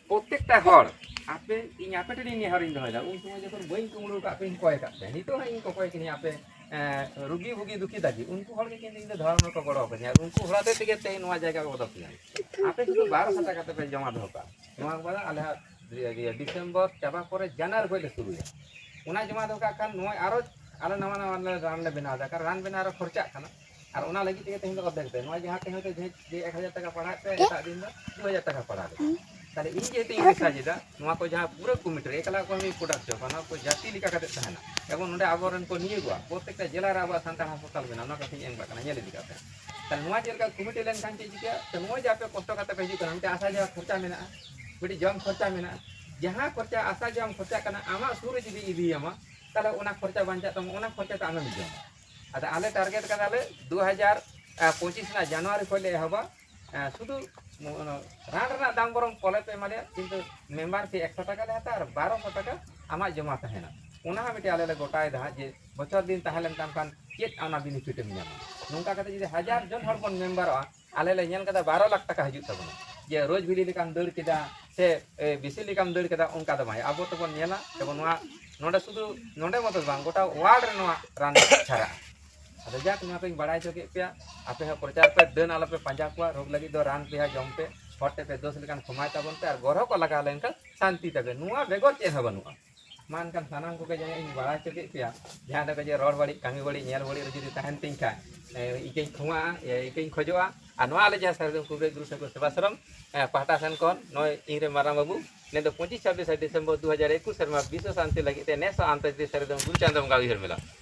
ᱯᱨᱚᱛᱮᱠᱴᱟ ᱦᱚᱲ ᱟᱯᱮ, ᱤᱧ ᱟᱯᱮ ᱴᱷᱮᱱ ᱤᱧ ᱱᱮᱦᱚᱨᱤᱧ ᱫᱚᱦᱚᱭᱮᱫᱟ, ᱩᱱ ᱥᱚᱢᱚᱭ ᱡᱚᱠᱷᱚᱱ ᱵᱟᱹᱧ ᱠᱩᱢᱵᱽᱲᱩ ᱟᱠᱟᱫ ᱯᱮ, ᱤᱧ ᱠᱚᱭ ᱟᱠᱟᱫ ᱯᱮ, ᱱᱤᱛᱚᱜ ᱦᱚᱸ ᱤᱧ ᱠᱚᱠᱚᱭ ᱠᱟᱹᱱᱟᱹᱧ, ᱟᱯᱮ, ᱮᱸ, ᱨᱩᱜᱤ ᱵᱩᱜᱤ ᱫᱩᱠᱷᱤ ᱫᱟᱜᱤ, ᱩᱱᱠᱩ ᱦᱚᱲ ᱜᱮ ᱠᱤᱱᱛᱩ ᱤᱧ ᱫᱚ ᱫᱷᱚᱨᱚᱢ ᱨᱮᱠᱚ ᱜᱚᱲᱚ ᱟᱠᱟᱫᱤᱧᱟ, ᱟᱨ ᱩᱱᱠᱩ ᱦᱚᱲ ᱦᱚᱛᱮᱡ ᱛᱮᱜᱮ ᱛᱮᱦᱮᱧ ᱱᱚᱣᱟ ᱡᱟᱭᱜᱟ ᱠᱚ ᱵᱚᱫᱚᱞ ᱠᱮᱫᱟ᱾ ᱟᱯᱮ ᱥᱩᱫᱷᱩ ᱵᱟᱨᱚᱥᱚ ᱴᱟᱠᱟ ᱛᱮᱯᱮ ᱡᱚᱢᱟ ᱫᱚᱦᱚ ᱠᱟᱜᱼᱟ, ᱱᱚᱣᱟ ᱠᱚ ᱟᱞᱮ ᱦᱟᱸᱜ ᱤᱭᱟᱹ, ᱰᱤᱥᱮᱢᱵᱚᱨ ᱪᱟᱵᱟ ᱯᱚᱨᱮ ᱡᱟᱱᱩᱣᱟᱨᱤ ᱠᱷᱚᱱ ᱞᱮ ᱥᱩᱨᱩᱭᱟ᱾ ᱚᱱᱟ ᱡᱚᱢᱟ ᱫᱚᱦᱚ ᱠᱟᱜ ᱠᱷᱟᱱ ᱱᱚᱜᱼᱚᱭ ᱟᱨᱚ ᱟᱞᱮ ᱱᱟᱣᱟ ᱱᱟᱣᱟ ᱞᱮ ᱨᱟᱱ ᱞᱮ ᱵᱮᱱᱟᱣ ᱮᱫᱟ, ᱠᱟᱨᱚᱱ ᱨᱟᱱ ᱵᱮᱱᱟᱣ ᱨᱮ ᱠᱷᱚᱨᱪᱟᱜ ᱠᱟᱱᱟ᱾ ᱟᱨ ᱚᱱᱟ ᱞᱟᱹᱜᱤᱫ ᱛᱮᱜᱮ ᱛᱮᱦᱮᱧ ᱫᱚ ᱚᱨᱫᱷᱮᱠ ᱛᱮ, ᱱᱚᱣᱟ ᱡᱟᱦᱟᱸ ᱛᱮᱦᱮᱧ ᱦᱚᱭᱛᱳ ᱡᱮ, ᱡᱮ ᱮᱠ ᱦᱟᱡᱟᱨ ᱴᱟᱠᱟ ᱯᱟᱲᱟᱜ ᱯᱮ, ᱮᱴᱟᱜ ᱫᱤᱱ ᱫᱚ ᱫᱩ ᱦᱟᱡᱟᱨ ᱴᱟᱠᱟ ᱯᱟᱲᱟᱜ ᱯᱮ᱾ ᱛᱟᱦᱞᱮ ᱤᱧ ᱡᱮᱦᱮᱛᱩᱧ ᱨᱤᱥᱟᱨᱪ ᱮᱫᱟ, ᱱᱚᱣᱟ ᱠᱚ ᱡᱟᱦᱟᱸ ᱯᱩᱨᱟᱹ ᱠᱚᱢᱤᱴᱤ ᱨᱮ ᱮᱠᱞᱟ ᱠᱚ ᱢᱤᱫ ᱯᱨᱚᱰᱟᱠᱴ ᱦᱚᱪᱚ ᱠᱚᱣᱟ, ᱱᱚᱣᱟ ᱠᱚ ᱡᱟᱹᱛᱤ ᱞᱮᱠᱟ ᱠᱟᱛᱮ ᱛᱟᱦᱮᱱᱟ᱾ ᱮᱵᱚᱝ ᱱᱚᱰᱮ ᱟᱵᱚᱨᱮᱱ ᱠᱚ ᱱᱤᱭᱳᱜᱚᱜᱼᱟ, ᱯᱨᱚᱛᱮᱠᱴᱟ ᱡᱮᱞᱟ ᱨᱮ ᱟᱵᱚᱣᱟᱜ ᱥᱟᱱᱛᱟᱲ ᱦᱟᱥᱯᱟᱛᱟᱞ ᱢᱮᱱᱟᱜᱼᱟ, ᱱᱚᱣᱟ ᱠᱟᱛᱷᱟᱧ ᱮᱢ ᱠᱟᱜ ᱠᱟᱱᱟ, ᱧᱮᱞ ᱤᱫᱤ ᱠᱟᱜ ᱯᱮ᱾ ᱛᱟᱦᱞᱮ ᱱᱚᱣᱟ ᱪᱮᱫ ᱞᱮᱠᱟ ᱠᱚᱢᱤᱴᱤ ᱞᱮᱱᱠᱷᱟᱱ ᱪᱮᱫ ᱪᱤᱠᱟᱹᱜᱼᱟ? ᱛᱚ ᱱᱚᱜᱼᱚᱭ ᱡᱮ ᱟᱯᱮ ᱠᱚᱥᱴᱚ ᱠᱟᱛᱮ ᱯᱮ ᱦᱤᱡᱩᱜ ᱠᱟᱱᱟ, ᱢᱤᱫᱴᱮᱱ ᱟᱥᱟ ᱡᱟᱣᱟ ᱠᱷᱚᱨᱪᱟ ᱢᱮᱱᱟᱜᱼᱟ, ᱢᱤᱫᱴᱮᱱ ᱡᱚᱢ ᱠᱷᱚᱨᱪᱟ ᱢᱮᱱᱟᱜᱼᱟ᱾ ᱡᱟᱦᱟᱸ ᱠᱷᱚᱨᱪᱟ ᱟᱥᱟ ᱡᱚᱢ ᱠᱷᱚᱨᱪᱟᱜ ᱠᱟᱱᱟ, ᱟᱢᱟᱜ ᱥᱩᱨ ᱨᱮ ᱡᱩᱫᱤ ᱤᱫᱤᱭᱟᱢᱟ, ᱛᱟᱦᱞᱮ ᱚᱱᱟ ᱠᱷᱚᱨᱪᱟ ᱵᱟᱧᱪᱟᱜ ᱛᱟᱢᱟ, ᱚᱱᱟ ᱠᱷᱚᱨᱪᱟ ᱫᱚ ᱟᱢᱮᱢ ᱡᱚᱢᱟ᱾ ᱟᱫᱚ ᱟᱞᱮ ᱴᱟᱨᱜᱮᱴ ᱠᱟᱫᱟᱞᱮ ᱫᱩ ᱦᱟᱡᱟᱨ ᱯᱚᱸᱪᱤᱥ ᱨᱮᱱᱟᱜ ᱡᱟᱱᱩᱣᱟᱨᱤ ᱠᱷᱚᱱ ᱞᱮ ᱮᱦᱚᱵᱟ᱾ ᱮᱸ, ᱥᱩᱫᱷᱩ ᱢᱚ-, ᱚᱱᱟ ᱨᱟᱱ ᱨᱮᱱᱟᱜ ᱫᱟᱢ ᱵᱚᱨᱚᱝ ᱯᱚᱨᱮ ᱯᱮ ᱮᱢᱟ ᱞᱮᱭᱟ, ᱠᱤᱱᱛᱩ ᱢᱮᱢᱵᱟᱨ ᱯᱷᱤ ᱮᱠᱥᱚ ᱴᱟᱠᱟ ᱞᱮ ᱦᱟᱛᱟᱣᱟ ᱟᱨ ᱵᱟᱨᱚᱥᱚ ᱴᱟᱠᱟ ᱟᱢᱟᱜ ᱡᱚᱢᱟ ᱛᱟᱦᱮᱱᱟ᱾ ᱚᱱᱟ ᱦᱚᱸ ᱢᱤᱫᱴᱮᱡ ᱟᱞᱮ ᱞᱮ ᱜᱚᱴᱟᱭᱮᱫᱟ ᱦᱟᱸᱜ, ᱡᱮ ᱵᱚᱪᱷᱚᱨ ᱫᱤᱱ ᱛᱟᱦᱮᱸ ᱞᱮᱱ ᱛᱟᱢ ᱠᱷᱟᱱ ᱪᱮᱫ ᱚᱱᱟ ᱵᱮᱱᱤᱯᱷᱤᱴ ᱮᱢ ᱧᱟᱢᱟ᱾ ᱱᱚᱝᱠᱟ ᱠᱟᱛᱮ ᱡᱩᱫᱤ ᱦᱟᱡᱟᱨ ᱡᱚᱱ ᱦᱚᱲ ᱵᱚᱱ ᱢᱮᱢᱵᱟᱨᱚᱜᱼᱟ, ᱟᱞᱮ ᱞᱮ ᱧᱮᱞ ᱠᱟᱫᱟ ᱵᱟᱨᱚ ᱞᱟᱠᱷ ᱴᱟᱠᱟ ᱦᱤᱡᱩᱜ ᱛᱟᱵᱚᱱᱟ, ᱡᱮ ᱨᱳᱡᱽ ᱵᱷᱮᱞᱤ ᱞᱮᱠᱟᱢ ᱫᱟᱹᱲ ᱠᱮᱫᱟ ᱥᱮ, ᱮ, ᱵᱮᱥᱤ ᱞᱮᱠᱟᱢ ᱫᱟᱹᱲ ᱠᱮᱫᱟ, ᱚᱱᱠᱟ ᱫᱚ ᱵᱟᱝ᱾ ᱟᱵᱚ ᱛᱮᱵᱚᱱ ᱧᱮᱞᱟ, ᱮᱵᱚᱝ ᱱᱚᱣᱟ ᱱᱚᱰᱮ ᱥᱩᱫᱷᱩ ᱱᱚᱰᱮ ᱢᱚᱛᱚ ᱫᱚ ᱵᱟᱝ, ᱜᱚᱴᱟ ᱣᱟᱨᱞᱰ ᱨᱮ ᱱᱚᱣᱟ ᱨᱟᱱ ᱪᱷᱟᱨᱟᱜᱼᱟ᱾ ᱟᱫᱚ ᱡᱟᱠ, ᱱᱚᱣᱟ ᱠᱚᱧ ᱵᱟᱲᱟᱭ ᱦᱚᱪᱚ ᱠᱮᱫ ᱯᱮᱭᱟ᱾ ᱟᱯᱮ ᱦᱚᱸ ᱯᱨᱚᱪᱟᱨ ᱯᱮ, ᱰᱟᱹᱱ ᱟᱞᱚᱯᱮ ᱯᱟᱸᱡᱟ ᱠᱚᱣᱟ, ᱨᱳᱜᱽ ᱞᱟᱹᱜᱤᱫ ᱫᱚ ᱨᱟᱱ ᱯᱮ ᱦᱟᱸᱜ ᱡᱚᱢ ᱯᱮ, ᱦᱚᱲ ᱴᱷᱮᱱ ᱯᱮ ᱫᱳᱥ ᱞᱮᱠᱷᱟᱱ ᱠᱷᱚᱢᱟᱭ ᱛᱟᱵᱚᱱ ᱯᱮ, ᱟᱨ ᱜᱚᱨᱦᱚ ᱠᱚ ᱞᱟᱜᱟᱣ ᱞᱮᱱᱠᱷᱟᱱ ᱥᱟᱱᱛᱤ ᱛᱟᱵᱮ᱾ ᱱᱚᱣᱟ ᱵᱮᱜᱚᱨ ᱪᱮᱫ ᱦᱚᱸ ᱵᱟᱹᱱᱩᱜᱼᱟ᱾ ᱮᱢᱟᱱ ᱠᱟᱱ ᱥᱟᱱᱟᱢ ᱠᱚᱜᱮ ᱡᱟᱦᱟᱸ ᱤᱧ ᱵᱟᱲᱟᱭ ᱦᱚᱪᱚ ᱠᱮᱫ ᱯᱮᱭᱟ, ᱡᱟᱦᱟᱸ ᱫᱚ ᱡᱮ ᱨᱚᱲ ᱵᱟᱹᱲᱤᱡ, ᱠᱟᱹᱢᱤ ᱵᱟᱹᱲᱤᱡ, ᱧᱮᱞ ᱵᱟᱹᱲᱤᱡ ᱨᱮ ᱡᱩᱫᱤ ᱛᱟᱦᱮᱱ ᱛᱤᱧ ᱠᱷᱟᱱ, ᱮ, ᱤᱠᱟᱹᱧ ᱠᱷᱚᱢᱟᱜᱼᱟ, ᱮ, ᱤᱠᱟᱹᱧ ᱠᱷᱚᱡᱚᱜᱼᱟ᱾ ᱟᱨ ᱱᱚᱣᱟ ᱟᱞᱮ ᱡᱟᱦᱟᱸ ᱥᱟᱨᱡᱚᱢ ᱠᱩᱲᱵᱟᱹ ᱜᱩᱨᱩ ᱴᱷᱟᱹᱠᱩᱨ ᱥᱮᱵᱟ ᱥᱚᱨᱚᱢ, ᱮ, ᱯᱟᱦᱴᱟ ᱥᱮᱱ ᱠᱷᱚᱱ ᱱᱚᱜᱼᱚᱭ ᱤᱧ ᱨᱮᱱ ᱢᱟᱨᱟᱝ ᱵᱟᱹᱵᱩ, ᱱᱤᱭᱟᱹ ᱫᱚ ᱯᱚᱸᱪᱤᱥ ᱪᱷᱟᱵᱵᱤᱥ ᱰᱤᱥᱮᱢᱵᱚᱨ ᱫᱩ ᱦᱟᱡᱟᱨ ᱮᱠᱩᱥ ᱥᱮᱨᱢᱟ ᱵᱤᱥᱥᱚ ᱥᱟᱱᱛᱤ ᱞᱟᱹᱜᱤᱫ ᱛᱮ ᱱᱮᱥ ᱦᱚᱸ ᱟᱱᱛᱚᱨᱡᱟᱛᱤᱠ ᱥᱟᱨᱡᱚᱢ ᱜᱩᱨᱩ ᱪᱟᱸᱫᱚ ᱵᱚᱸᱜᱟ ᱩᱭᱦᱟᱹᱨ ᱢᱮᱞᱟ᱾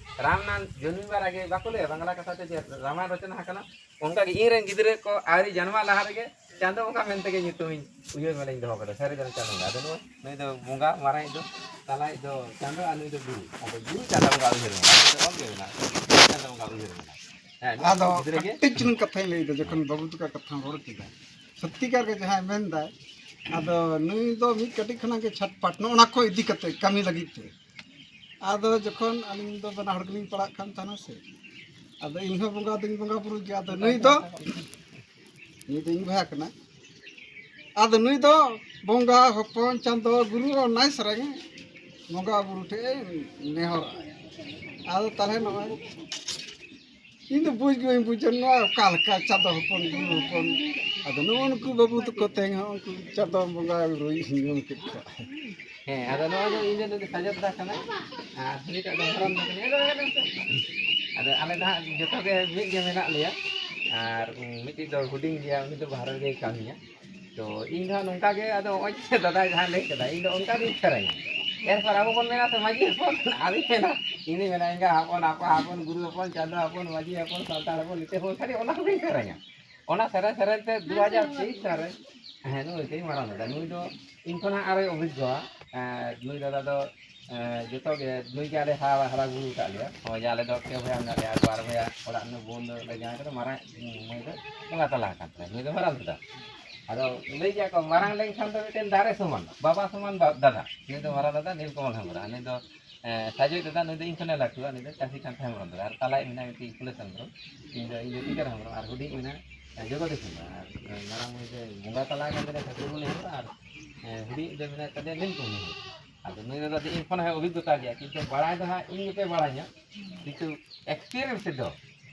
ᱨᱟᱢ ᱱᱟᱢ ᱡᱚᱱᱢᱤ ᱵᱟᱨ ᱟᱜᱮ ᱵᱟᱠᱚ ᱞᱟᱹᱭᱟ, ᱵᱟᱝᱞᱟ ᱠᱟᱛᱷᱟ ᱛᱮ ᱡᱮ ᱨᱟᱢᱟᱭᱚᱱ ᱨᱚᱪᱚᱱᱟ ᱟᱠᱟᱱᱟ, ᱚᱱᱠᱟ ᱜᱮ ᱤᱧ ᱨᱮᱱ ᱜᱤᱫᱽᱨᱟᱹ ᱠᱚ ᱟᱹᱣᱨᱤ ᱡᱟᱱᱟᱢᱚᱜ ᱞᱟᱦᱟ ᱨᱮᱜᱮ ᱪᱟᱸᱫᱚ ᱵᱚᱸᱜᱟ ᱢᱮᱱᱛᱮ ᱜᱮ ᱧᱩᱛᱩᱢᱤᱧ ᱩᱭᱦᱟᱹᱨ ᱢᱮᱞᱟᱧ ᱫᱚᱦᱚ ᱠᱟᱫᱟ, ᱥᱟᱹᱨᱤ ᱫᱚ ᱪᱟᱸᱫᱚ ᱵᱚᱸᱜᱟ᱾ ᱟᱫᱚ ᱱᱚᱣᱟ, ᱱᱩᱭ ᱫᱚ ᱵᱚᱸᱜᱟ, ᱢᱟᱨᱟᱝᱤᱡ ᱫᱚ, ᱛᱟᱞᱟᱭᱤᱡ ᱫᱚ ᱪᱟᱸᱫᱚ ᱟᱨ ᱱᱩᱭ ᱫᱚ ᱜᱩᱨᱩ᱾ ᱟᱫᱚ ᱜᱩᱨᱩ ᱪᱟᱸᱫᱚ ᱵᱚᱸᱜᱟ ᱩᱭᱦᱟᱹᱨ ᱢᱮᱞᱟ, ᱱᱚᱣᱟ ᱫᱚ ᱚᱞ ᱜᱮ ᱢᱮᱱᱟᱜᱼᱟ, ᱜᱩᱨᱩ ᱪᱟᱸᱫᱚ ᱵᱚᱸᱜᱟ ᱩᱭᱦᱟᱹᱨ ᱢᱮᱞᱟ᱾ ᱦᱮᱸ, ᱱᱩᱭ ᱟᱫᱚ ᱜᱤᱫᱽᱨᱟᱹ ᱜᱮ ᱠᱟᱹᱴᱤᱡ ᱪᱩᱞᱩᱝ ᱠᱟᱛᱷᱟᱧ ᱞᱟᱹᱭᱫᱟ, ᱡᱚᱠᱷᱚᱱ ᱵᱟᱹᱵᱩ ᱛᱟᱠᱚᱣᱟᱜ ᱠᱟᱛᱷᱟᱢ ᱨᱚᱲ ᱠᱮᱫᱟ, ᱥᱚᱛᱛᱤᱠᱟᱨ ᱜᱮ ᱡᱟᱦᱟᱸᱭ ᱢᱮᱱᱫᱟᱭ, ᱟᱫᱚ ᱱᱩᱭ ᱫᱚ ᱢᱤᱫ ᱠᱟᱹᱴᱤᱡ ᱠᱷᱚᱱᱟᱜ ᱜᱮ ᱪᱷᱟᱴᱯᱟᱴ ᱱᱚᱜᱼᱚ ᱱᱟ ᱠᱚ ᱤᱫᱤ ᱠᱟᱛᱮ ᱠᱟᱹᱢᱤ ᱞᱟᱹᱜᱤᱫ ᱛᱮ᱾ ᱟᱫᱚ ᱡᱚᱠᱷᱚᱱ ᱟᱹᱞᱤᱧ ᱫᱚ ᱵᱟᱱᱟ ᱦᱚᱲ ᱜᱮᱞᱤᱧ ᱯᱟᱲᱦᱟᱜ ᱠᱟᱱ ᱛᱟᱦᱮᱱᱟ ᱥᱮ, ᱟᱫᱚ ᱤᱧ ᱦᱚᱸ ᱵᱚᱸᱜᱟ ᱫᱚᱧ ᱵᱚᱸᱜᱟ ᱵᱩᱨᱩ ᱜᱮᱭᱟ᱾ ᱟᱫᱚ ᱱᱩᱭ ᱫᱚ, ᱱᱩᱭ ᱫᱚ ᱤᱧ ᱵᱷᱟᱭ ᱠᱟᱱᱟ᱾ ᱟᱫᱚ ᱱᱩᱭ ᱫᱚ ᱵᱚᱸᱜᱟ ᱦᱚᱯᱚᱱ ᱪᱟᱸᱫᱚ ᱜᱩᱨᱩ ᱚᱱᱟᱭ ᱥᱮᱨᱮᱧ ᱵᱚᱸᱜᱟ ᱵᱩᱨᱩ ᱴᱷᱮᱡ ᱮ ᱱᱮᱦᱚᱨᱚᱜᱼᱟ᱾ ᱟᱫᱚ ᱛᱟᱦᱞᱮ ᱱᱚᱜᱼᱚᱭ ᱤᱧ ᱫᱚ ᱵᱩᱡᱽ ᱜᱮ ᱵᱟᱹᱧ ᱵᱩᱡᱟ ᱱᱚᱣᱟ ᱚᱠᱟ ᱞᱮᱠᱟ ᱪᱟᱸᱫᱚ ᱦᱚᱯᱚᱱ ᱜᱩᱨᱩ ᱦᱚᱯᱚᱱ᱾ ᱟᱫᱚ ᱱᱩᱜᱼᱩ ᱱᱩᱠᱩ ᱵᱟᱹᱵᱩ ᱛᱟᱠᱚ ᱛᱮᱦᱮᱧ ᱦᱚᱸ ᱩᱱᱠᱩ ᱪᱟᱸᱫᱚ ᱵᱚᱸᱜᱟ ᱨᱩᱭ ᱧᱩᱢ ᱠᱮᱫ ᱠᱚᱣᱟ᱾ ᱦᱮᱸ, ᱟᱫᱚ ᱱᱚᱣᱟ ᱫᱚ ᱤᱧ ᱫᱚ ᱱᱩᱭ ᱫᱚ ᱥᱟᱡᱚᱛ ᱫᱟ ᱠᱟᱱᱟᱭ, ᱟᱨ ᱦᱟᱹᱱᱤᱴᱟᱜ ᱫᱚ ᱦᱚᱨᱚᱱ ᱫᱟ ᱠᱟᱱᱟᱭ᱾ ᱟᱫᱚ ᱟᱞᱮ ᱫᱚ ᱦᱟᱸᱜ ᱡᱚᱛᱚ ᱜᱮ ᱢᱤᱫ ᱜᱮ ᱢᱮᱱᱟᱜ ᱞᱮᱭᱟ, ᱟᱨ ᱢᱤᱫᱴᱤᱡ ᱫᱚ ᱦᱩᱰᱤᱧ ᱜᱮᱭᱟ, ᱩᱱᱤ ᱫᱚ ᱵᱟᱦᱨᱮ ᱨᱮᱜᱮᱭ ᱠᱟᱹᱢᱤᱭᱟ᱾ ᱛᱚ ᱤᱧ ᱫᱚ ᱦᱟᱸᱜ ᱱᱚᱝᱠᱟ ᱜᱮ, ᱟᱫᱚ ᱱᱚᱜᱼᱚᱭ ᱡᱮ ᱫᱟᱫᱟᱭ ᱡᱟᱦᱟᱸ ᱞᱟᱹᱭ ᱠᱮᱫᱟ, ᱤᱧ ᱫᱚ ᱚᱱᱠᱟ ᱜᱤᱧ ᱥᱮᱨᱮᱧᱟ᱾ ᱮᱨᱯᱚᱨ ᱟᱵᱚ ᱵᱚᱱ ᱢᱮᱱᱟ ᱥᱮ ᱢᱟᱹᱡᱷᱤ ᱦᱚᱯᱚᱱ, ᱟᱫᱚᱧ ᱢᱮᱱᱟ, ᱤᱧ ᱫᱚᱧ ᱢᱮᱱᱟ ᱮᱸᱜᱟ ᱦᱚᱯᱚᱱ, ᱟᱯᱟ ᱦᱚᱯᱚᱱ, ᱜᱩᱨᱩ ᱦᱚᱯᱚᱱ, ᱪᱟᱸᱫᱚ ᱦᱚᱯᱚᱱ, ᱢᱟᱹᱡᱷᱤ ᱦᱚᱯᱚᱱ, ᱥᱟᱱᱛᱟᱲ ᱦᱚᱯᱚᱱ, ᱱᱤᱛᱚᱜ ᱦᱚᱸ ᱠᱷᱟᱹᱞᱤ ᱚᱱᱟ ᱠᱚᱜᱮᱧ ᱥᱮᱨᱮᱧᱟ᱾ ᱚᱱᱟ ᱥᱮᱨᱮᱧ ᱥᱮᱨᱮᱧ ᱛᱮ ᱫᱩ ᱦᱟᱡᱟᱨ ᱛᱮᱭᱤᱥ ᱥᱟᱞ ᱨᱮ, ᱦᱮᱸ, ᱱᱩᱭ ᱛᱮᱧ ᱢᱟᱨᱟᱝ ᱫᱟᱫᱟ, ᱱᱩᱭ ᱫᱚ ᱤᱧ ᱠᱷᱚᱱᱟᱜ ᱟᱨᱚᱭ ᱚᱵᱷᱤᱜᱽᱜᱚᱣᱟ᱾ ᱮᱸ, ᱱᱩᱭ ᱫᱟᱫᱟ ᱫᱚ, ᱮᱸ, ᱡᱚᱛᱚ ᱜᱮ ᱱᱩᱭ ᱜᱮ ᱟᱞᱮ ᱦᱟᱨᱟ, ᱦᱟᱨᱟ ᱵᱩᱨᱩ ᱟᱠᱟᱫ ᱞᱮᱭᱟ᱾ ᱱᱚᱜᱼᱚᱭ ᱡᱮ ᱟᱞᱮ ᱫᱚ ᱯᱮ ᱵᱚᱭᱦᱟ ᱢᱮᱱᱟᱜ ᱞᱮᱭᱟ, ᱟᱨ ᱵᱟᱨ ᱵᱚᱭᱦᱟ ᱚᱲᱟᱜ ᱨᱮᱱ ᱵᱚᱱ ᱫᱚ ᱞᱮ ᱡᱟᱶᱟᱭ ᱠᱟᱛᱮ ᱢᱟᱨᱟᱝ ᱢᱟᱹᱭ ᱫᱚ ᱵᱚᱸᱜᱟ ᱛᱟᱞᱟ ᱟᱠᱟᱱ ᱛᱟᱞᱮᱭᱟ, ᱱᱩᱭ ᱫᱚ ᱢᱟᱨᱟᱝ ᱫᱟᱫᱟ᱾ ᱟᱫᱚ ᱞᱟᱹᱭ ᱜᱮᱭᱟ ᱠᱚ, ᱢᱟᱨᱟᱝ ᱞᱮᱱᱠᱷᱟᱱ ᱫᱚ ᱢᱤᱫᱴᱮᱱ ᱫᱟᱨᱮ ᱥᱚᱢᱟᱱ, ᱵᱟᱵᱟ ᱥᱚᱢᱟᱱ ᱵᱟ-, ᱫᱟᱫᱟ᱾ ᱱᱩᱭ ᱫᱚ ᱢᱟᱨᱟᱝ ᱫᱟᱫᱟ ᱱᱤᱞᱠᱚᱢᱚᱞ ᱦᱮᱢᱵᱨᱚᱢ, ᱱᱩᱭ ᱫᱚ, ᱮᱸ, ᱥᱟᱡᱚᱭ ᱫᱟᱫᱟ, ᱱᱩᱭ ᱫᱚ ᱤᱧ ᱠᱷᱚᱱᱮ ᱞᱟᱹᱴᱩᱣᱟ, ᱱᱩᱭ ᱫᱚ ᱪᱟᱹᱥᱤ ᱠᱟᱱᱛᱷᱟ ᱦᱮᱢᱵᱨᱚᱢ ᱫᱟᱫᱟ, ᱟᱨ ᱛᱟᱞᱟᱭᱤᱡ ᱢᱮᱱᱟᱭ ᱢᱤᱫᱴᱤᱡ ᱠᱩᱞᱟᱹᱥ ᱦᱮᱢᱵᱨᱚᱢ, ᱤᱧ ᱫᱚ, ᱤᱧ ᱫᱚ ᱴᱤᱠᱟᱹᱨ ᱦᱮᱢᱵᱨᱚᱢ, ᱟᱨ ᱦᱩᱰᱤᱧ ᱢᱮᱱᱟᱭ, ᱮᱸ, ᱡᱚᱜᱚᱫᱤᱥ ᱦᱮᱢᱵᱨᱚᱢ, ᱟᱨ, ᱮᱸ, ᱢᱟᱨᱟᱝ ᱢᱟᱹᱭ ᱫᱚ ᱵᱚᱸᱜᱟ ᱛᱟᱞᱟ ᱟᱠᱟᱱ ᱛᱟᱞᱮᱭᱟ ᱴᱷᱟᱹᱠᱩᱨ ᱢᱚᱱᱤ ᱦᱮᱢᱵᱨᱚᱢ, ᱟᱨ, ᱮᱸ, ᱦᱩᱰᱤᱧ ᱫᱚ ᱢᱮᱱᱟᱭ ᱛᱟᱞᱮᱭᱟ ᱱᱤᱞᱠᱚᱢᱚᱱᱤ ᱦᱮᱢᱵᱨᱚᱢ᱾ ᱟᱫᱚ ᱱᱩᱭ ᱫᱟᱫᱟ ᱫᱚ ᱤᱧ ᱠᱷᱚᱱ ᱦᱚᱸᱭ ᱚᱵᱷᱤᱜᱽᱜᱚᱛᱟ ᱜᱮᱭᱟ, ᱠᱤᱱᱛᱩ ᱵᱟᱲᱟᱭ ᱫᱚ ᱦᱟᱸᱜ ᱤᱧ ᱜᱮᱯᱮ ᱵᱟᱲᱟᱭᱟ, ᱠᱤᱱᱛᱩ experience ᱫᱚ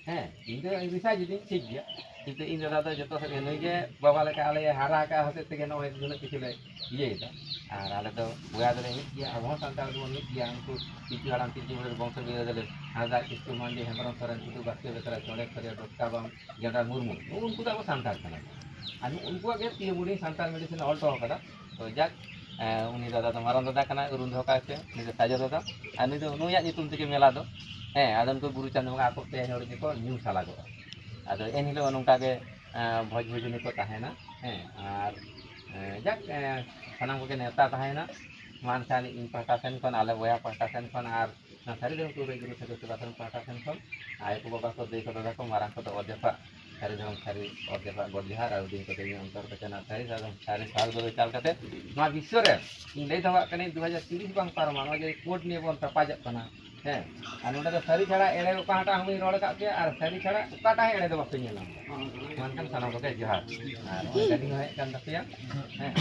ᱦᱮᱸ, ᱤᱧ ᱫᱚ ᱨᱤᱥᱟᱨᱪ ᱤᱫᱟᱹᱧ, ᱴᱷᱤᱠ ᱜᱮᱭᱟ, ᱠᱤᱱᱛᱩ ᱤᱧ ᱫᱟᱫᱟ ᱫᱚ ᱡᱚᱛᱚ ᱥᱮᱫ ᱜᱮ, ᱱᱩᱭ ᱜᱮ ᱵᱟᱵᱟ ᱞᱮᱠᱟ ᱟᱞᱮ ᱦᱟᱨᱟ ᱟᱠᱟᱫ ᱦᱚᱛᱮᱡ ᱛᱮᱜᱮ ᱱᱚᱜᱼᱚᱭ ᱱᱩᱱᱟᱹᱜ ᱠᱤᱪᱷᱩ ᱞᱮ ᱤᱭᱟᱹᱭᱮᱫᱟ᱾ ᱟᱨ ᱟᱞᱮ ᱫᱚ ᱵᱚᱭᱦᱟ ᱫᱚᱞᱮ ᱢᱤᱫ ᱜᱮᱭᱟ, ᱟᱵᱚ ᱦᱚᱸ ᱥᱟᱱᱛᱟᱲ ᱫᱚᱵᱚᱱ ᱢᱤᱫ ᱜᱮᱭᱟ᱾ ᱩᱱᱠᱩ ᱯᱤᱞᱪᱩ ᱦᱟᱲᱟᱢ ᱯᱤᱞᱪᱩ ᱵᱩᱲᱦᱤ ᱵᱚᱝᱥᱚ ᱵᱤᱨᱟᱹᱫᱟᱞᱮ ᱦᱟᱸᱥᱫᱟ ᱠᱤᱥᱠᱩ ᱢᱟᱱᱰᱤ ᱦᱮᱢᱵᱨᱚᱢ ᱥᱚᱨᱮᱱ ᱴᱩᱰᱩ ᱵᱟᱥᱠᱮ ᱵᱮᱥᱨᱟ ᱪᱚᱸᱰᱮ ᱠᱷᱚᱨᱤᱭᱟ ᱰᱚᱴᱠᱟ ᱵᱟᱢ ᱜᱮᱰᱟ ᱢᱩᱨᱢᱩ, ᱱᱩᱜᱼᱩ ᱩᱱᱠᱩ ᱫᱚ ᱟᱵᱚ ᱥᱟᱱᱛᱟᱲ ᱠᱟᱱᱟ ᱠᱚ᱾ ᱟᱨ ᱱᱩᱜᱼᱩ ᱩᱱᱠᱩᱣᱟᱜ ᱜᱮ P M boarding Santal medicine ᱮ ᱚᱞ ᱦᱚᱴᱚ ᱟᱠᱟᱫᱟ᱾ ᱛᱚ ᱡᱟᱠ, ᱮ, ᱩᱱᱤ ᱫᱟᱫᱟ ᱫᱚ ᱢᱟᱨᱟᱝ ᱫᱟᱫᱟ ᱠᱟᱱᱟᱭ, ᱩᱨᱩᱢ ᱫᱚᱦᱚ ᱠᱟᱭ ᱯᱮ, ᱩᱱᱤ ᱫᱚ ᱥᱟᱡᱚ ᱫᱟᱫᱟ᱾ ᱟᱨ ᱱᱩᱭ ᱫᱚ ᱱᱩᱭᱟᱜ ᱧᱩᱛᱩᱢ ᱛᱮᱜᱮ ᱢᱮᱞᱟ ᱫᱚ᱾ ᱦᱮᱸ, ᱟᱫᱚ ᱩᱱᱠᱩ ᱜᱩᱨᱩ ᱪᱟᱸᱫ ᱵᱚᱸᱜᱟ ᱟᱠᱚ ᱯᱮ ᱦᱚᱲ ᱜᱮᱠᱚ ᱧᱩ ᱥᱟᱞᱟᱜᱚᱜᱼᱟ᱾ ᱟᱫᱚ ᱮᱱᱦᱤᱞᱳᱜ ᱱᱚᱝᱠᱟ ᱜᱮ, ᱮ, ᱵᱷᱚᱡᱽ ᱵᱷᱚᱡᱽᱱᱤ ᱠᱚ ᱛᱟᱦᱮᱱᱟ᱾ ᱦᱮᱸ, ᱟᱨ, ᱮ, ᱡᱟᱠ, ᱮ, ᱥᱟᱱᱟᱢ ᱠᱚᱜᱮ ᱱᱮᱣᱛᱟ ᱛᱟᱦᱮᱱᱟ᱾ ᱢᱟ ᱮᱱᱠᱷᱟᱱ ᱤᱧ ᱯᱟᱦᱴᱟ ᱥᱮᱱ ᱠᱷᱚᱱ, ᱟᱞᱮ ᱵᱚᱭᱦᱟ ᱯᱟᱦᱴᱟ ᱥᱮᱱ ᱠᱷᱚᱱ, ᱟᱨ ᱱᱚᱣᱟ ᱥᱟᱹᱨᱤ ᱫᱷᱚᱨᱚᱢ ᱠᱩᱲᱤ ᱜᱩᱨᱩ ᱥᱟᱹᱜᱟᱹᱭ ᱥᱮᱵᱟ ᱥᱮᱱ ᱯᱟᱦᱴᱟ ᱥᱮᱱ ᱠᱷᱚᱱ, ᱟᱭᱳ ᱠᱚ, ᱵᱟᱵᱟ ᱠᱚ, ᱫᱟᱹᱭ ᱠᱚ, ᱫᱟᱫᱟ ᱠᱚ, ᱢᱟᱨᱟᱝ ᱠᱚᱫᱚ ᱚᱨ ᱡᱚᱯᱟᱜ ᱥᱟᱹᱨᱤ ᱫᱷᱚᱨᱚᱢ ᱥᱟᱹᱨᱤ ᱚᱨ ᱡᱚᱯᱟᱜ ᱜᱚᱰ ᱡᱚᱦᱟᱨ, ᱟᱨ ᱦᱩᱰᱤᱧ ᱠᱚᱫᱚ ᱤᱧ ᱚᱱᱛᱚᱨ ᱠᱚ ᱪᱟᱱᱟ ᱥᱟᱹᱨᱤ ᱥᱟᱹᱨᱤ ᱥᱟᱹᱨᱤ ᱥᱟᱹᱨᱤ ᱥᱟᱹᱨᱤ ᱥᱟᱹᱨᱤ ᱪᱟᱞ ᱠᱟᱛᱮ ᱱᱚᱣᱟ ᱵᱤᱥᱥᱚ ᱨᱮ ᱤᱧ ᱞᱟᱹᱭ ᱫᱚᱦᱚ ᱠᱟᱜ ᱠᱟᱹᱱᱟᱹᱧ, ᱫᱩ ᱦᱟᱡᱟᱨ ᱛᱤᱨᱤᱥ ᱵᱟᱝ ᱯᱟᱨᱚᱢᱟ, ᱱᱚᱣᱟ ᱡᱮ ᱠᱳᱰ ᱱᱤᱭᱮ ᱵᱚᱱ ᱛᱟᱯᱟᱡᱚᱜ ᱠᱟᱱᱟ᱾ ᱦᱮᱸ, ᱟᱨ ᱱᱚᱰᱮ ᱫᱚ ᱥᱟᱹᱨᱤ ᱪᱷᱟᱲᱟ ᱮᱲᱮ ᱚᱠᱟ ᱦᱟᱴᱟᱜ ᱦᱚᱸ ᱵᱟᱹᱧ ᱨᱚᱲ ᱟᱠᱟᱫ ᱯᱮᱭᱟ, ᱟᱨ ᱥᱟᱹᱨᱤ ᱪᱷᱟᱲᱟ ᱚᱠᱟᱴᱟᱜ ᱦᱚᱸ ᱮᱲᱮ ᱫᱚ ᱵᱟᱯᱮ ᱧᱮᱞ ᱧᱟᱢ ᱮᱫᱟ᱾ ᱢᱟ ᱮᱱᱠᱷᱟᱱ ᱥᱟᱱᱟᱢ ᱠᱚᱜᱮ ᱡᱚᱦᱟᱨ᱾ ᱟᱨ ᱱᱚᱜᱼᱚᱭ ᱜᱟᱹᱰᱤ ᱦᱚᱸ ᱦᱮᱡ ᱟᱠᱟᱱ ᱛᱟᱯᱮᱭᱟ᱾ ᱦᱮᱸ᱾